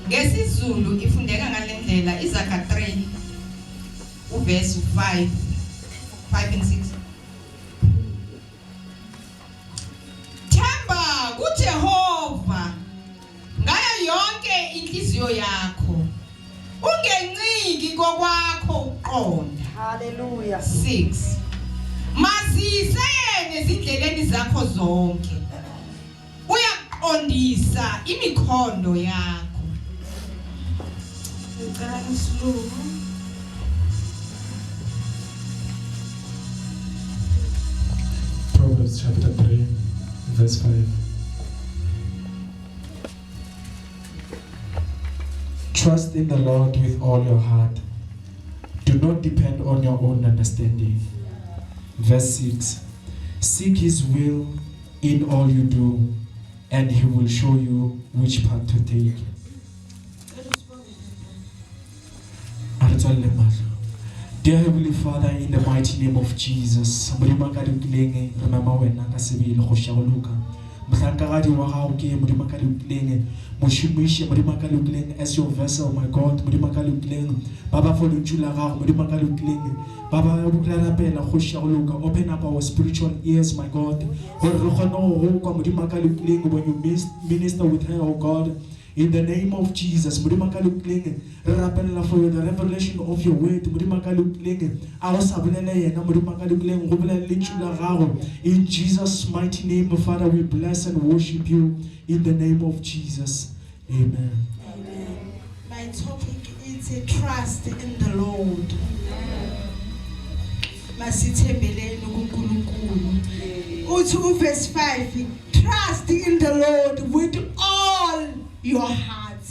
NgesiZulu ifundeka ngalendlela iZaga 3 uverse 5 5 and 6. Themba kuJehova ngayo yonke inhliziyo yakho ungenciki kokwakho ukuqonda. Hallelujah. 6 Mazise yena ezindleleni zakho zonke Uyaqondisa imikhondo yakho. Ngicela isilungu. Proverbs chapter 3, verse 5. Trust in the Lord with all your heart. Do not depend on your own understanding. Verse 6. Seek his will in all you do, and he will show you which path to take. A re tswalele mahlo. Dear Heavenly Father, in the mighty name of Jesus, Modimo a ka lokileng, re mema wena ka sebele go sha go loka. Mohlankagadi wa gago ke Modimo a ka lokileng, mošomiše Modimo a ka lokileng as your vessel, my God, Modimo a ka lokileng, ba ba fo lentšu la gago, Modimo a ka lokileng, ba ba re rapela kgoši ya go loka. Open up our spiritual ears, my God, gore re kgone go go kwa Modimo a ka lokileng when you minister with her, oh God. In the name of Jesus, Modimo a ka lokileng, re rapelela for the revelation of your word. Modimo a ka lokileng, a go sa bolele yena, Modimo a ka lokileng, go bolele lentšu la gago. In Jesus' mighty name, Father, we bless and worship you in the name of Jesus. Amen. Amen. My topic is a trust in the Lord. Masithembeleni kuNkulunkulu. Uthi uverse 5, trust in the Lord with all your heart.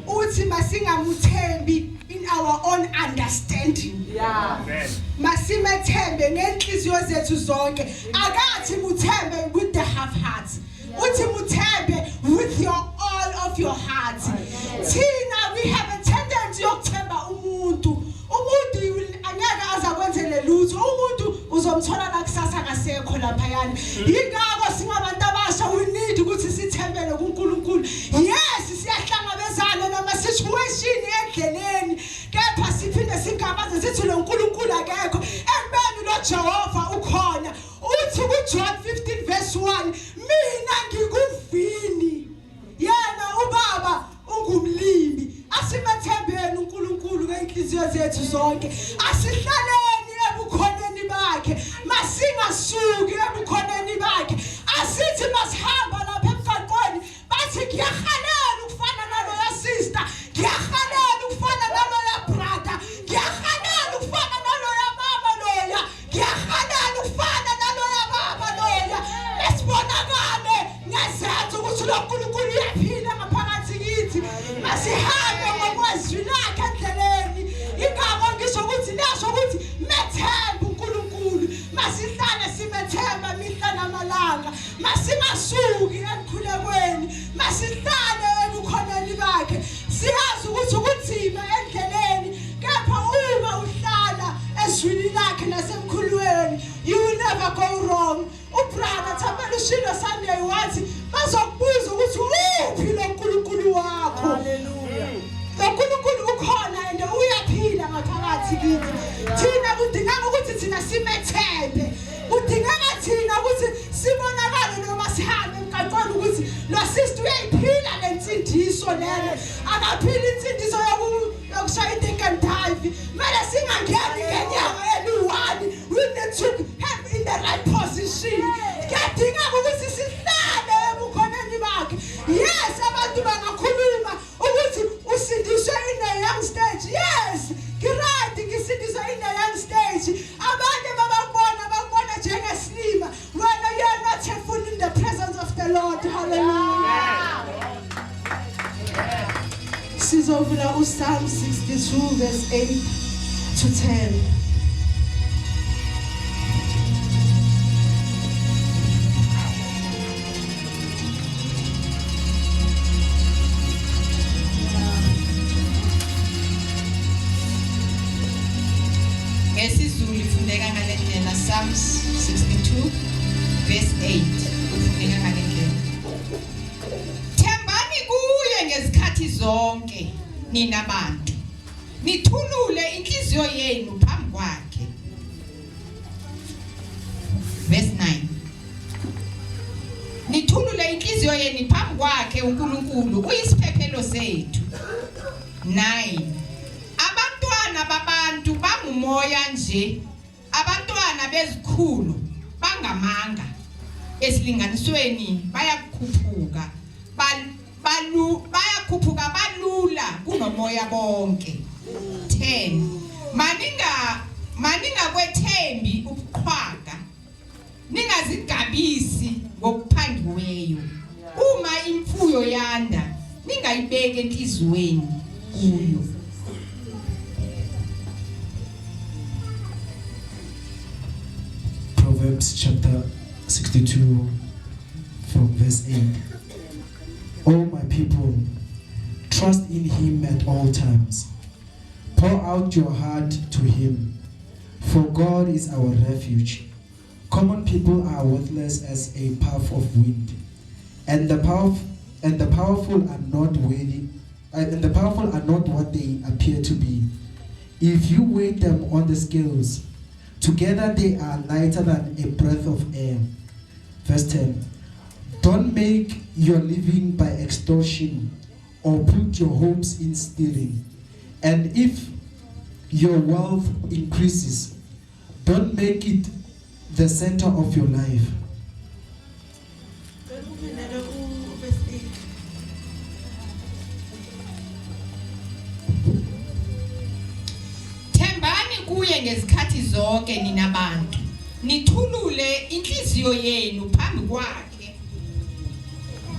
Uthi masingamuthembi in our own understanding. Yeah. Amen. Masimethembe ngenhliziyo zethu zonke. Akathi muthembe with the half heart. Uthi muthembe with your all of your heart. Thina we have a tendency yokuthemba umuntu. Umuntu angeke aze akwenzele lutho. Umuntu uzomthola la kusasa kasekho laphayana. Yingakho singabantu abasha we need ukuthi sithembele kuNkulunkulu. Yes, siyahlangabezana nama situation endleleni. Kepha siphinde singabaze sithi lo nkulunkulu akekho. Ekubeni lo Jehova ukhona. Uthi kuJohn 15 verse 1, mina ngikuvini. Yena ubaba ungumlimi. Asimethembeni uNkulunkulu ngenhliziyo zethu zonke. Asihlaleni ebukhoneni bakhe. Masingasuki ebukhoneni bakhe. Asithi masihamba lapha emgaqweni bathi ngiyahalela ukufana naloya sister, ngiyahalela ukufana naloya brother, ngiyahalela ukufana naloya mama loya, ngiyahalela ukufana naloya baba loya. Esibonakale ngezenzo ukuthi lo nkulunkulu uyaphila ngaphakathi kithi. Masihambe ngokwezwi lakhe endleleni. Ingakho ngisho ukuthi nasho ukuthi methembe uNkulunkulu. Masihlale simethemba mihla namalanga. Masingasuki emkhulekweni, masihlale ebukhoneni bakhe. Siyazi ukuthi kunzima endleleni, kepha uma uhlala ezwini lakhe nasemkhulweni, you will never go wrong. Ubrother Thamela ushilo Sunday wathi bazokubuza ukuthi uphi lo nkulunkulu wakho. Hallelujah. Lo nkulunkulu ukhona and uyaphila ngaphakathi kithi. Thina kudingeka ukuthi thina simethembe. Kudingeka thina ukuthi sibonakale noma sihambe emgaqweni ukuthi lo sister uyayiphila le nsindiso lena. Akaphili insindiso yokushaya i-think and dive. Kumele singangeni ngenyawo eliyi-one. We need to have in the right position. Kuyadingeka ukuthi sihlale ebukhoneni bakhe. Yes, abantu bangakhuluma ukuthi usindiswe in a young stage. Yes, ngiright, ngisindiswe in a young stage. Abanye babakubona bakubona njengesilima. Wena you are not a fool in the presence of the Lord. Hallelujah. Sizovula uPsalm 62 verse 8 to 10. NgesiZulu ifundeka ngale ndlela, Psalms 62 verse 8 ufundeka ngale ndlela. Thembani kuye ngezikhathi zonke nina bantu. Nithulule inhliziyo yenu phambi kwakhe. Verse 9. Nithulule inhliziyo yenu phambi kwakhe uNkulunkulu uyisiphephelo sethu. 9. Abantwana babantu bangumoya nje, abantwana bezikhulu bangamanga. Esilinganisweni bayakhuphuka balu bayakhuphuka balula kunomoya bonke. 10. Maninga maningakwethembi ubuqhwaga, ningazigabisi ngokuphangiweyo. Uma imfuyo yanda, ningayibeki enhliziyweni kuyo. Proverbs chapter 62 from verse 8. O my people, trust in him at all times. Pour out your heart to him, for God is our refuge. Common people are worthless as a puff of wind, and the powerful are not worthy, and the powerful are not what they appear to be. If you weigh them on the scales, together they are lighter than a breath of air. Verse 10. Don't make your living by extortion or put your hopes in stealing. And if your wealth increases, don't make it the center of your life. Verse 8. Thembani kuye ngezikhathi zonke nina bantu. Nithulule inhliziyo yenu phambi kwakhe.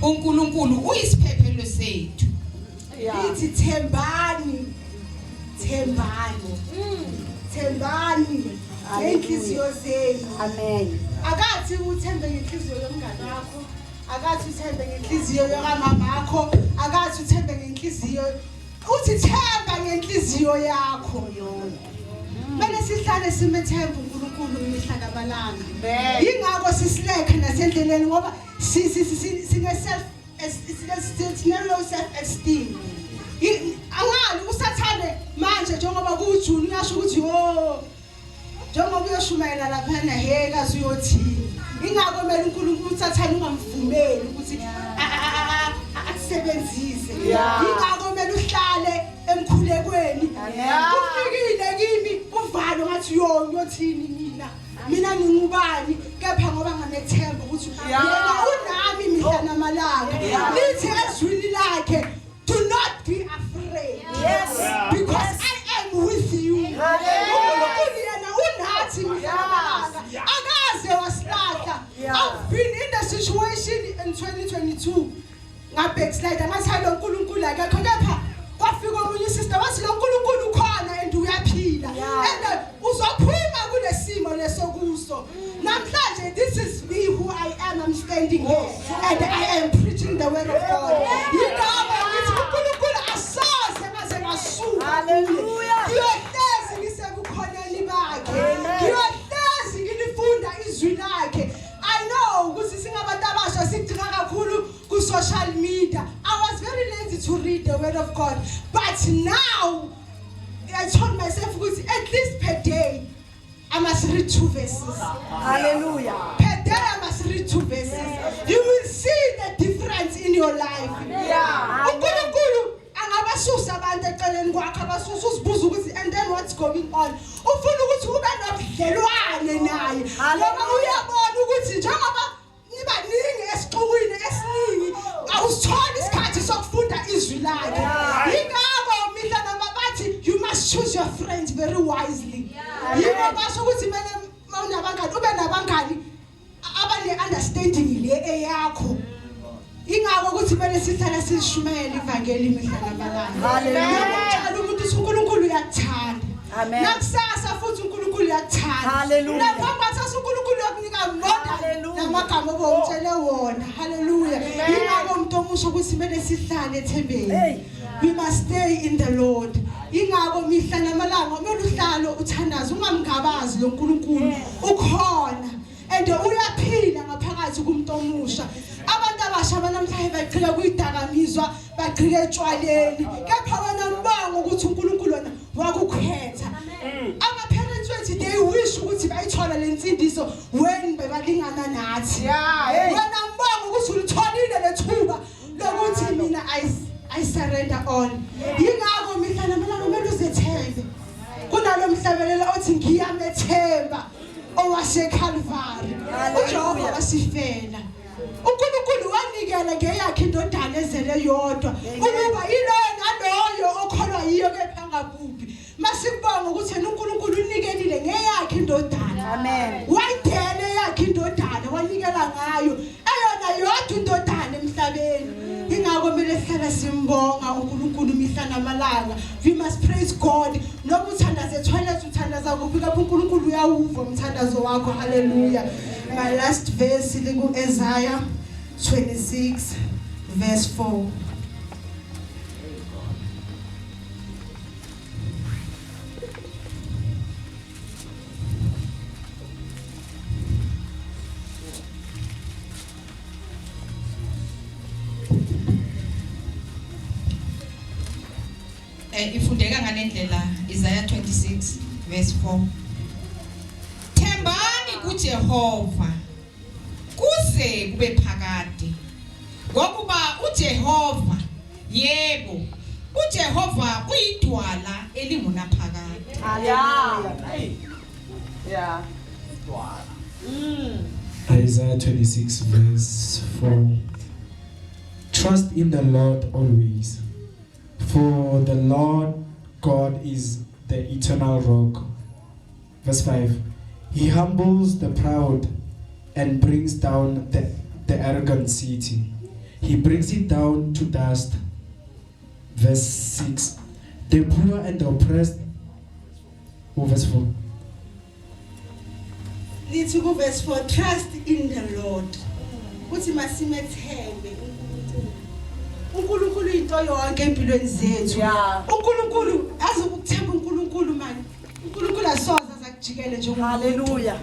uNkulunkulu uyisiphephelo sethu. Ithi thembani, thembani, thembani ngenhliziyo zenu. Amen. Akathi uthembe ngenhliziyo yomngane wakho, akathi uthembe ngenhliziyo yokamamakho, akathi uthembe ngenhliziyo, uthi themba ngenhliziyo yakho. Kumele sihlale simethemba uNkulunkulu imihla namalanga. Yingakho sisilekha nasendleleni, ngoba sine self sine low self esteem. Angali usathane manje njengoba kuJune uyasho ukuthi yo njengoba uyoshumayela laphana hey kazi uyothini. Ingakho kumele uNkulunkulu usathane ungamvumeli ukuthi akusebenzise. Ingakho kumele uhlale emkhulekweni. Kufikile kimi uvalo ngathi yo uyothini mina, mina ngingubani, kepha ngoba ngamethemba ukuthi yena unami mihla namalanga. Lithi ezwini lakhe, do not be afraid. Yes. Because I am with you. uNkulunkulu yena unathi mihla namalanga. Akaze wasilahla. I've been in the situation in 2022. Nga backslide ngathi lo uNkulunkulu akekho, kepha kwafika omunye sister wathi lo uNkulunkulu ukhona and uyaphila. And uzophuma kulesimo lesokuso. Namhlanje this is me who I am. I'm standing here and I am preaching the word of God. Yingakho ngithi uNkulunkulu asoze ngaze ngasuka. Hallelujah. Ngiyohlezi ngisebukhoneni bakhe. Ngiyohlezi ngilifunda izwi lakhe. I know ukuthi singabantu abasha sigcina kakhulu ku social media. I was very lazy to read the word of God, but now I told myself ukuthi at least per day I must read 2 verses. Hallelujah. Per day I must read 2 verses. You will see the difference in your life. uNkulunkulu angabasusa abantu eceleni kwakho, abasusa uzibuza ukuthi and then what's going on. Ufuna ukuthi ube nobudlelwane naye, ngoba uyabona ukuthi njengoba nibaningi esixukwini esiningi awusitholi isikhathi sokufunda izwi lakhe. Yingakho mihla noma bathi you must choose your friends very wisely. Yingakho basho ukuthi kumele mawunabangani ube nabangani abane understanding le eyakho. Ingakho ukuthi kumele sihlale sishumayela ivangeli imihla namalanga. Hallelujah. Ngiyakutshela ukuthi uNkulunkulu uyakuthanda. Amen. Nakusasa futhi uNkulunkulu uyakuthanda. Hallelujah. Naphambi kwasasa uNkulunkulu uyakunika more than Hallelujah. namagama obowutshele wona. Hallelujah. Yingakho umuntu omusha ukuthi kumele sihlale ethembeni. Hey. We must stay in the Lord. Ingakho mihla namalanga kumele uhlale uthandaza ungamngabazi lo Nkulunkulu ukhona and uyaphila ngaphakathi kumuntu omusha. Abantu abasha banamhlanje bagxila kuyidakamizwa, bagxile etshwaleni, kepha wena mbonga ukuthi uNkulunkulu wena wakukhetha. Ama-parents wethu they wish ukuthi bayithola le nsindiso when bebalingana nathi. Wena mbonga ukuthi ulitholile lethuba lokuthi mina I surrender all. Yingakho mihla namalanga kumele uzethembe. Kunalo mhlabelelo othi ngiyamethemba owaseCalvary. uJehova wasifela. uNkulunkulu wanikela ngeyakhe indodana ezele yodwa ukuba yiloyo naloyo okholwa yiyo kepha angabhubhi. Masikubonga ukuthi yena uNkulunkulu unikelile ngeyakhe indodana. Amen. Wayidele yakhe indodana wanikela ngayo eyona yodwa indodana emhlabeni. Ingakho kumele sihlale simbonga uNkulunkulu mihla namalanga. We must praise God. Noma uthandaza etoilet uthandaza kuphi lapho uNkulunkulu uyawuva umthandazo wakho. Hallelujah. My last verse liku Isaiah 26 verse 4. Ifundeka ngalendlela Isaiah 26 verse 4. Thembani kuJehova kuze kube phakade, ngokuba uJehova, yebo, uJehova uyidwala elingunaphakade. Yeah. Isaiah 26 verse 4. Trust in the Lord always, for the Lord God is the eternal rock. Verse 5. He humbles the proud and brings down the arrogant city. He brings it down to dust. Verse 6. The poor and the oppressed. Oh, verse 4. Lithi ku verse 4, trust in the Lord. Uthi masimethembe uNkulunkulu. uNkulunkulu into yonke empilweni zethu. uNkulunkulu azi ukuthemba uNkulunkulu man. uNkulunkulu asoze azakujikele njengomuntu. Hallelujah.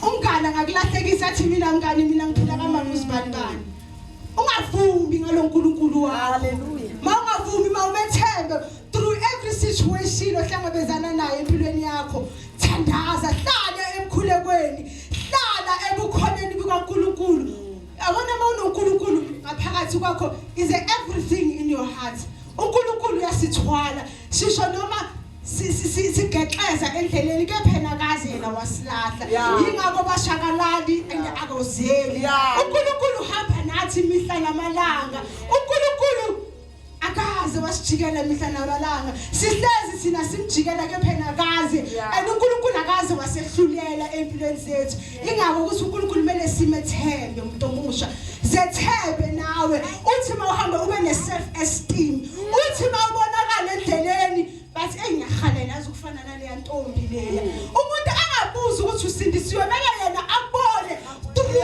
Umngane angakulahlekisa athi mina mngani mina ngiphila kamama uzibani bani. Ungavumi ngaloNkulunkulu wakho. Hallelujah. Mawungavumi mawumethembe through every situation ohlangabezana nayo empilweni yakho. Thandaza, hlala emkhulekweni, hlala ebukhoneni bukaNkulunkulu. Yabona mawunoNkulunkulu ngaphakathi kwakho is everything in your heart. uNkulunkulu uyasithwala sisho noma sigexeza endleleni kepha yena akaze yena wasilahla. Yingakho bashakalali and akozeli. uNkulunkulu uhamba nathi imihla namalanga. uNkulunkulu akaze wasijikela imihla namalanga. Sihlezi thina simjikela kepha yena akaze. And uNkulunkulu akaze wasehlulela empilweni zethu. Ingakho ukuthi uNkulunkulu kumele simethembe umuntu omusha. Zethembe nawe. Uthi mawuhamba ube ne self esteem. Uthi mawubonakala endleleni bathi ey ngiyahalela azi ukufana naleya ntombi leya. Umuntu angabuza ukuthi usindisiwe mele yena abone through you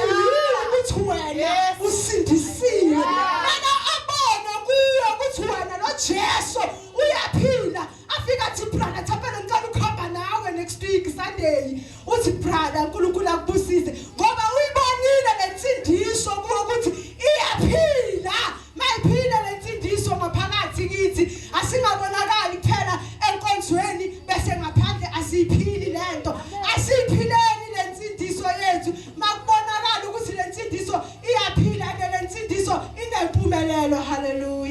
ukuthi wena usindisiwe. Mele abone kuwe ukuthi wena lo Jesu uyaphila. Afika athi brother Thapelo ngicela ukuhamba nawe next week Sunday. Uthi brother uNkulunkulu akubusise ngoba uyibonile lensindiso kuwe ukuthi iyaphila. Mayiphila lensindiso ngaphakathi kithi asingabonakali kuphela enkonzweni bese ngaphandle asiyiphili lento. Asiyiphileni lensindiso yethu. Makubonakala ukuthi lensindiso iyaphila and lensindiso inempumelelo. Hallelujah.